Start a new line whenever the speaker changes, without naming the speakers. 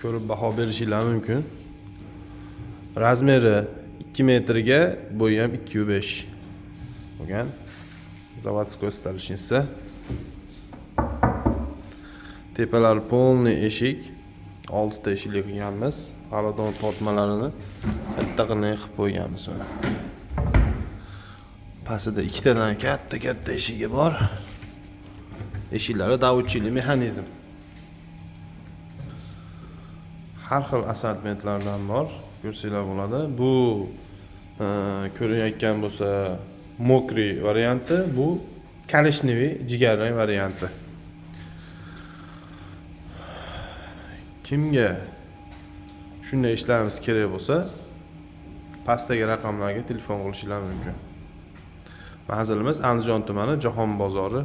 Ko'rib baho berishinglar mumkin. Размер i 2 metrga, bo'yi ham 2,5 bo'lgan. Заводской столешница. Tepalari полный eshik. 6 ta eshikli qilganmiz. G'aladon tortmalarini katta qilib qo'yganmiz mana. Pastida ikkitadan katta katta eshigi bor. Eshiklari давучий mexanizm. Har xil assortimentlardan bor, ko'rsanglar bo'ladi. Bu ko'rinayotgan bo'lsa мокрый varianti, bu коричневый jigarrang varianti. Kimga shunday ishlarimiz kerak bo'lsa, pastdagi raqamlarga telefon qilishinglar mumkin. Manzilimiz Andijon tumani, Jahon bozori.